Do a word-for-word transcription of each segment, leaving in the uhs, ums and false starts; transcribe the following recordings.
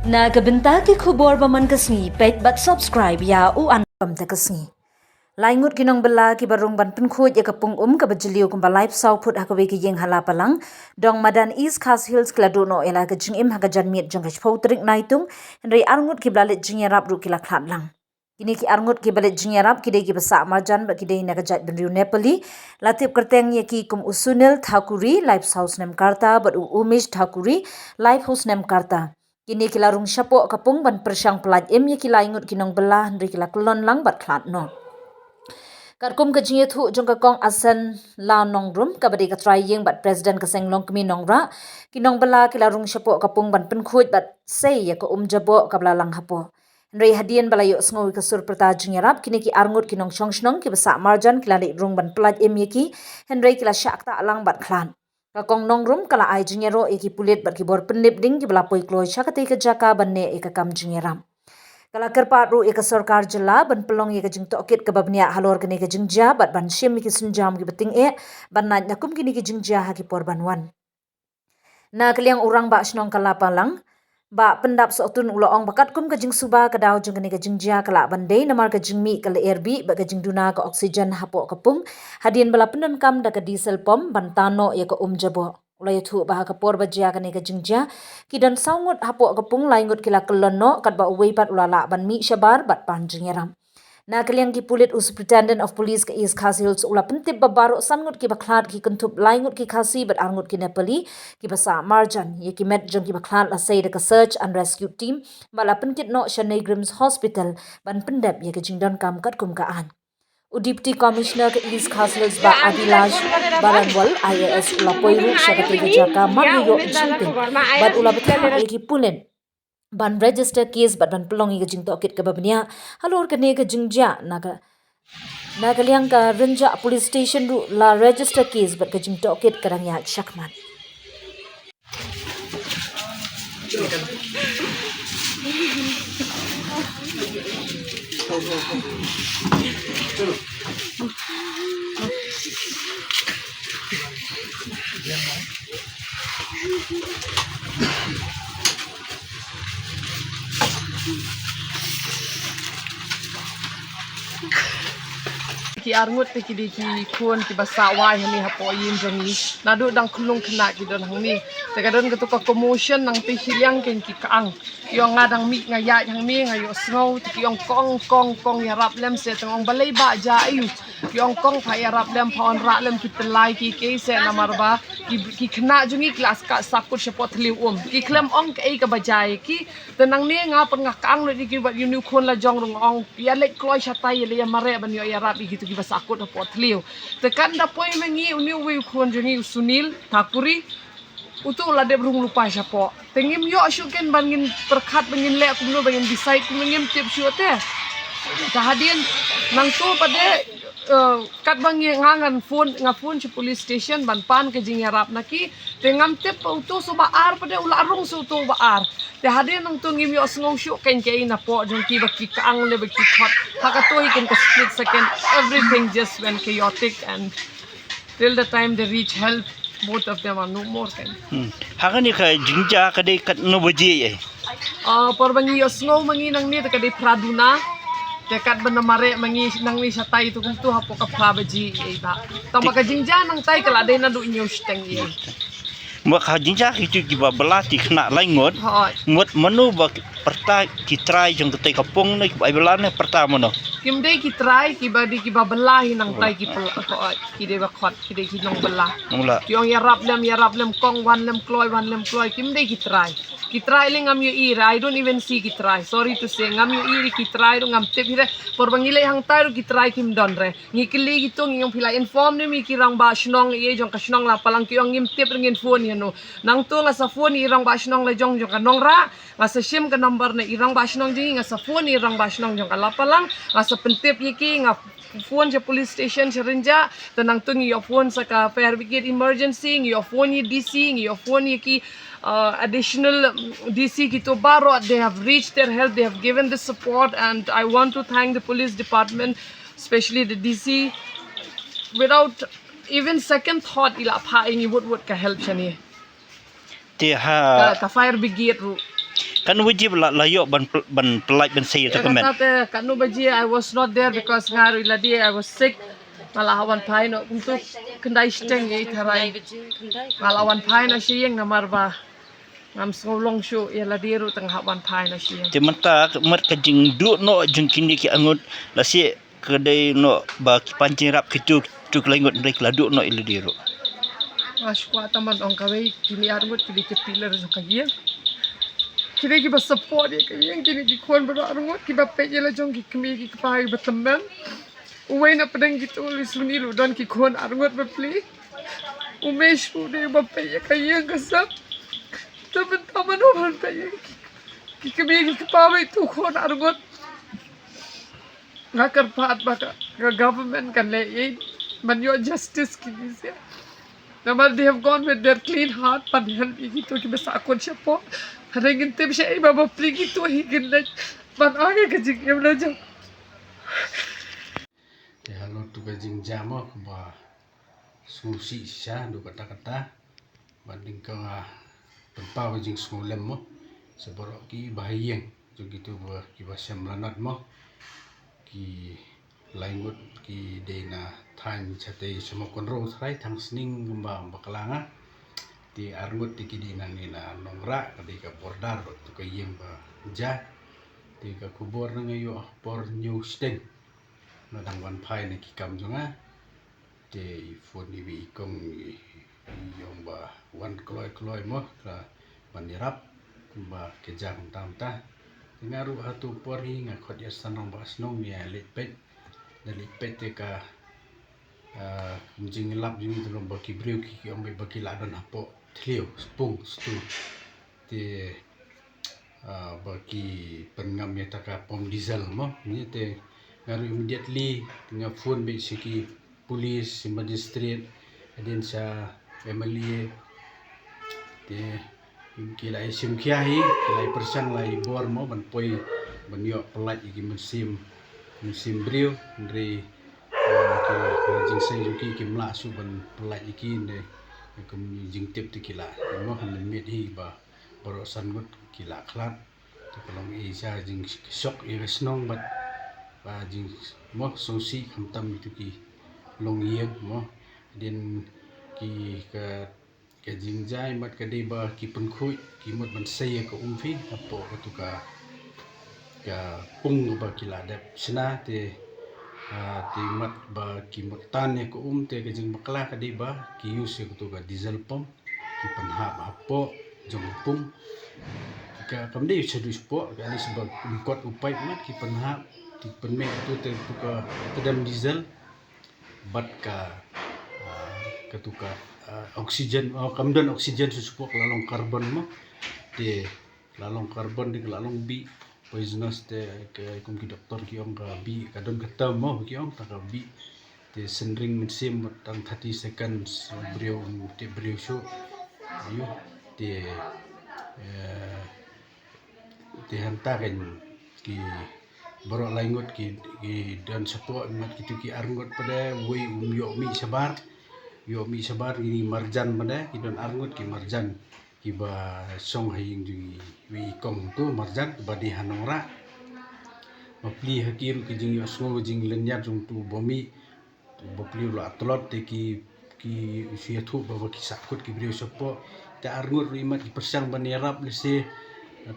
Na ka bynta ki khubor ba man ka sngi, peit bad subscribe ïa U An Pam ta ka sngi. Lai ngut ki nongbylla kiba rung ban pynkhuid ïa ka pung um kaba jylliew kumba laiphew saw phut ha kawei ka ïing ha Lapalang, dong madan East Khasi Hills, ki la duh noh ïa la ka jingim ha ka janmiet jong ka shiphew tarik Naitung, hynrei ar ngut kiba la leit jingïarap ruh ki la khlad lang. Kine ki ar ngut kiba leit jingïarap ki dei kiba sah marjan bad ki dei na ka jaitbynriew Nepali. La tip kyrteng ïa ki kum u Sunil Thakuri, laiphew saw snem ka rta, bad u Umesh Thakuri, laiphew snem ka rta. Kine ki la rung shapoh ka pung ban pyrshang pyllait im ïa ki lai ngut ki nongbylla, hynrei ki la kyllon lang bad khlad noh. Katkum ka jingïathuh jong ka Kong Asenla Nongrum, kaba dei ka trai ïing bad president ka Seng Longkmie Nongrah, ki nongbylla ki la rung shapoh ka pung ban pynkhuid bad sei ïa ka um jaboh kaba la lang hapoh. Hynrei hadien ba la ïohsngew ïa ka sur pyrta jingïarap, kine ki ar ngut ki nongshong shnong kiba sah marjan ki la leit rung ban pyllait im ïa ki, hynrei ki la shah ktah lang bad khlad. Ka Kong Nongrum ka la ai jingïaroh ïa ki pulit bad ki bor pyndep ding kiba la poi kloi sha katei ka jaka ban neh ïa ka kam jingïarap. Ka la kyrpad ruh ïa ka sorkar jylla ban pynlong ïa ka jingtohkit kaba bniah halor kane ka jingjia bad ban shim ïa ki sienjam kiba tyngeh ban lait na kum kine ki jingjia ha ki por ban wan. Na ka liang u Rangbah Shnong ka Lapalang, Bah Pyndap Sohtun, u la ong ba katkum ka jingsuba, ka daw jong kane ka jingjia ka lah ban dei namar ka jingmih ka lyer bih bad ka jingduna ka oxygen hapoh ka pung, hadien ba la pyndonkam da ka diesel pump ban tan noh ïa ka um jaboh. U la ïathuh ba ha ka por ba jia kane ka jingjia, ki don saw ngut hapoh ka pung, lai ngut ki la kyllon noh, katba uwei pat u la lah ban mih shabar bad pan jingïarap. Na ka liang ki pulit, u Superintendent of Police ka East Khasi Hills u la pyntip ba baroh san ngut kiba khlad ki kynthup lai ngut ki Khasi bad ar ngut ki Nepali kiba sah marjan. Ïa ki met jong kiba khlad la sei da ka search and rescue team bad la pynkit noh sha NEIGRIHMS Hospital ban pyndep ïa ka jingdonkam katkum ka aiñ. U Deputy Commissioner ka East Khasi Hills, Bah Abhilash Baranwal, I A S, u la poi ruh sha katei ka jaka mar ïa ïoh jingtip bad u la bthah ïa ki pulit ban register case bad ban pynlong ïa ka jingtohkit kaba bniah halor kane ka jingjia. Na ka, na ka liang ka Rynjah Police Station ruh la register case bad ka jingtohkit ka dang ïaid shakhmat. Ki ar ngut te ki dei ki khun kiba sah wai hangne hapoh ïing jong ngi. Naduh dang khyllung khynnah ki don hangne. Te ka don kato ka commotion nangta, ki liang kein ki kang. Ki ong nga dang mih nga ïaid hangne nga ïohsngew te ki ong kong kong kong ïarap lem, se te nga ong balei, ba jia aïu. Ki ong kong pha ïarap lem, pha wanrah lem, ki tyllai ki kei se namar ba ki, ki khynnah jong ngi ki la sah, sah kut shapoh thliew um. Ki khlem ong kaei kaba jia ïa ki. Te nangne nga pat nga kang lut ïa ki bad ïa une u khun la jong ruh nga ong ïa leit kloi shatai, ïa leit ïa mareh ban ïoh ïarap ïa kito kiba sah kut hapoh thliew. Te kan da poi ma ngi une uwei u khun jong ngi u Sunil Thakuri. Uto u la dep rung lypa shapoh. Te ngim ïoh shuh kein ban ngin pyrkhat, ban ngin leh kumno, ban ngin decide kumno, ngim tip shuh te. Te hadien nangto pat de, eh, katba ngi, nga ngan phone, nga phone sha police station ban pan ka jingïarap na ki. Te ngam tip ba uto shuh ba ar pat de u la rung shuh uto ba ar. Te hadien nangto ngim ïohsngew shuh kein kaei napoh jong ki, ba ki kang leh ba ki khot. Ha kato hi kein ka split second, everything just went chaotic and till the time they reach help, both of them are no more kein. Hmm. Ha kane ka jingjia ka dei katno baje eh? Ah, por ba ngi ïohsngew ma ngi nangne te ka dei phra duna. Te katba na mareh ma ngi nangne shatai te kumto hapoh ka phra baje eh ba. Tang ba ka jingjia nangtai ka la dei naduh hynñiew shiteng eh. Mut ka jingjia kito kiba bylla ki khynnah lai ngut. Hooid. Mut mano ba pyrta, ki trai jong katei ka pung ne kiba ai bylla ne pyrta mano? Kim dei ki trai, kiba dei kiba bylla hi nangtai ki bylla, hooid, ki dei ba khot, ki dei ki nongbylla. Nongbylla. Ki ong ïarap lem, ïarap lem kong, wan lem kloi, wan lem kloi, kim dei ki trai. Ki trai lei ngam ïohi re, I don't even see ki trai. Sorry to say, ngam ïohi re ki trai ruh, ngam tip hi re. Por ba ngi leit hangtai ruh ki trai kim don re. Ngi kylli kito, ngi ong phi la inform ne em ïa ki rangbah shnong ïa jong ka shnong Lapalang, ki ong ngim tip re, ngin phone ïa no. Nangto nga sa phone ïa i rangbah shnong la jong jong ka Nongrah, nga sa shim ka number na i rangbah shnong jong ngi, nga sa phone ïa i rangbah shnong jong ka Lapalang, nga sa pyntip ïa ki, nga phone sha police station sha Rynjah, te nangto ngi ïoh phone sa ka fire brigade emergency, ngi ïoh phone ïa D C, ngi ïoh phone ïa ki, uh, additional, um, D C, kito baroh, they have reached their help, they have given the support, and I want to thank the police department, especially the D C. Without even second thought, i la phah ïa ngi wut wut ka help shane. Te ha ka, ka fire brigade ruh. Kan waji la la ïoh ban pl- ban pynlait ban sei ïa ka men. Kata te katno baje I was not there because nga ruh i lade I was sick. Nga la hap wan phai noh kumtu khyndai shiteng ïa i tharai. Nga la wan phai noh sha ïing namar ba ngam sngew long shuh ïa lade ruh tang hap wan phai noh sha ïing. Te mynta mat ka jingduh noh jong kine ki arngut la seh ka dei noh ba ki pan jingïarap kitu kitu ki laingut hynrei ki la duh noh ïa lade ruh. Nga shu kwah tang ban ong kawei kine arngut ki dei ki pillar jong ka ïing. Ki dei kiba support ïa ka ïing, kine ki khun baroh arngut kiba peit ïa la jong ki kmie ki kpa kiba tymmen. Uwei na pdeng kito lei suni ruh don ki khun arngut bapli. U Mesh ruh dei uba peit ïa ka ïing ka sem. Te mynta mano ban peit ïa ki kmie ki kpa bad itu khun arngut. Nga kyrpad ba ka, ka government kan leh ïa ban ïoh justice kine seh. Namar they have gone with their clean heart ban help ïa kito kiba sahkut shapoh. Hynrei ngin tip shaei ba bapli kito hi kin leit ban ai ka jingim la jong. Te halor tu ka jingjia mo kaba sngewsih sha haduh katta katta. Bad dang ka pynpaw ka jingsngewlem mo sha baroh ki bahaïing jong kito ba kiba shem lanot mo. Ki laingut ki dei na thaiñ shatei sha Mawkynrew tharai Thangsning kumba bakla nga. Te arngut te ki dei nangne na Nongrah ka dei ka border bad tu ka ïing ba jia. Te ka khubor na nga ïoh por hynñiew shiteng. Nga dang wan phai na ki kam jong nga. Te i phone iwei i kong i ong ba wan kloi kloi mo ka ban ïarap ba ka jia kumta kumta. Te nga ruh ha tu por hi nga khot ïa Sanong ba Shnong ïa leit peit. Da leit peit te ka ah, kum jingïalap jong ngi te long ba ki briew ki ki ong ba ki la don hapoh thliew spung stu. Te ah, ba ki pynngam ïa ta ka pom diesel mo. Ngi te nga ruh immediately nga phone beit sha ki police, sha magistrate, hadien sha M L A. Te ki la ïa shim khia hi, ki la ïa pyrshang la ïa bor mo ban poi ban ïoh pynlait ïa ki mynsiem, mynsiem briew, hynrei eh, ki, ki jingsei jong ki kim lah shuh ban pynlait ïa ki ne kum jingtip te ki la mo, hynrei miet hi ba baroh san ngut ki la khlad. Te ka long i sha jingshock ïa ka shnong bad ba jing mo sngewsih khamtam ïa tu ki longïing mo. Hadien ki ka ka jingjia i mat ka dei ba ki pynkhuid ki mut ban sei ïa ka um phi hapoh katu ka ka pung kaba ki la dep shna te ah, te i mat ba ki mut tan ïa ka um te ka jingbakla ka dei ba ki use ïa katu ka diesel pump ki pynhap hapoh jong pung. Ka kam dei shaduh shapoh ka at least ba lyngkot u pipe mat ki pynhap ki pynmih katu te katu ka tdem diesel bad ka ah, katu ka ah, oxygen oh, kam don oxygen shu shuh ka la long carbon mo te ka la long carbon te ka la long bih poisonous te ka kum ki doktor ki ong ka bih ka don ka term mo ki ong ta ka bih te synring mynsiem tang thirty seconds briew te briew shuh ayu te eh, te hangta kan ki baroh lai ngut ki ki don shapoh mat kitu ki ar ngut pat de wei um ïoh mih shabar ïoh mih shabar ki marjan pat de ki don ar ngut ki marjan kiba shong ha ïing jong i wei i kong tu marjan ba dei ha Nongrah. Bapli ha ki ruh ki jinglynñiar jong tu ba mih bapli ruh la tlot te ki ki shu ïathuh ba ba ki sahkut ki briew shapoh. Te ar ngut ruh i mat ki pyrshang ban ïarap lehse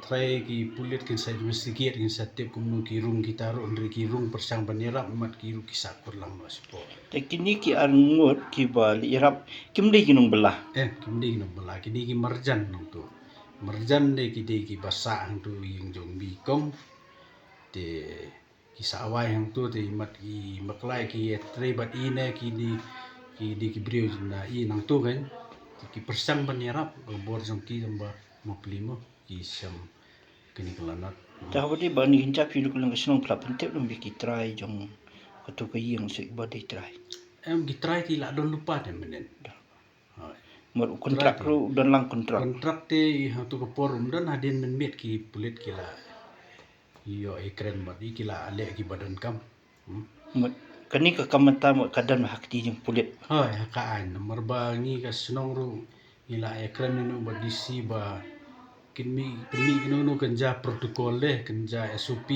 trai ki pulit kin sa investigate kin sa tip kumno ki rung kita ruh hynrei ki rung pyrshang ban ïarap i mat ki ruh ki sahkut lang noh shapoh. Te kine ki ar ngut kiba la ïarap kim dei ki nongbylla? Eh, kim dei ki nongbylla, ki dei ki marjan nangtu. Marjan de ki dei kiba sah hangtu ïing jong mi kong. Te ki sah wai hangtu te i mat i maklai ki trei bad i ne ki dei ki dei ki briew na i nangtu kan. Te ki pyrshang ban ïarap ka bor jong ki jong ba mapli mo ki shem kine ki lanot. Te haba dei ba ni hin jap hi ruh ka long ka shnong pla pyntip lem ba ki trai jong katu ka ïing se ba dei trai. Em ki trai ki la don lypa te mynnin. Mut u kontrak ruh u don lang kontrak. Kontrak te i ha tu ka por um don hadien mynmiet ki pulit ki la ïoh i kren mut i ki la leh ki ba donkam. Mut kane ka kam mynta mut ka don ha kti jong pulit. Hoi ha ka aiñ namar ba ngi ka shnong ruh ngi la ïa kren ïa u ba D C ba Kin mih, kin mih kano kano kan ja protocol de, kan ja S O P,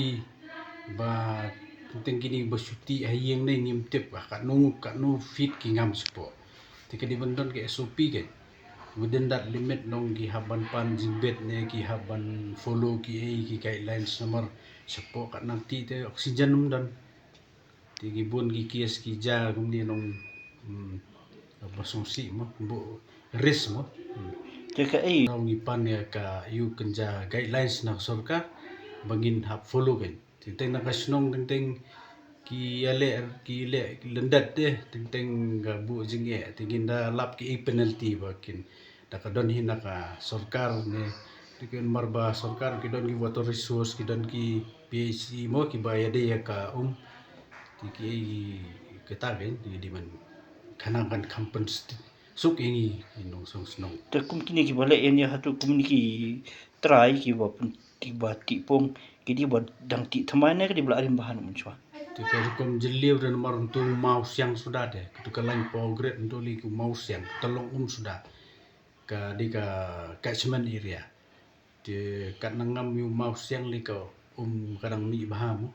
ba teng teng kine ba shu tih ha ïing ne ngim tip ba katno, katno feet ki ngam shapoh. Te ka dei ban don ka S O P ka. Within that limit nong ki hap ban pan jingbit ne ki hap ban follow ki ei ki guidelines namar shapoh kat nang tih te oxygen ym don. Te ki bun ki case ki ja kumne nong, hmm, ba sngewsih mo, bo risk mo. Hmm. Te ka ei. Nong ngi pan ïa ka ïu kan ja guidelines na sorkar ba ngin hap follow kan. Teng teng na ka shnong teng teng ki ïaleh, ki leh lyndet te, teng teng ka buh jingeh, te ngin da lap ki ei penalty ba kin da ka don hi na ka sorkar ne, te kin mar ba sorkar ki don ki water resource, ki don ki P H E mo, ki ba ïadei ïa ka um, te ki ei kata kan, te dei ban khana kan compensate suk ïa ngi, ïa nong shnong shnong. Te kum kine ki ba leh ïa ni ha tu kum ni ki trai ki ba pyn-, ki ba tih pung, ki dei ba dang tih thymmai ne ki dei ba la rim ba han mynshwa. Te ka rukom jylliew de namar ntu maw siang suda de, ka tu ka line power grid ntu li ku maw siang, ka long um suda. Ka dei ka catchment area. Te kat nang ngam ïu maw siang li ka um ka dang mih bha mo.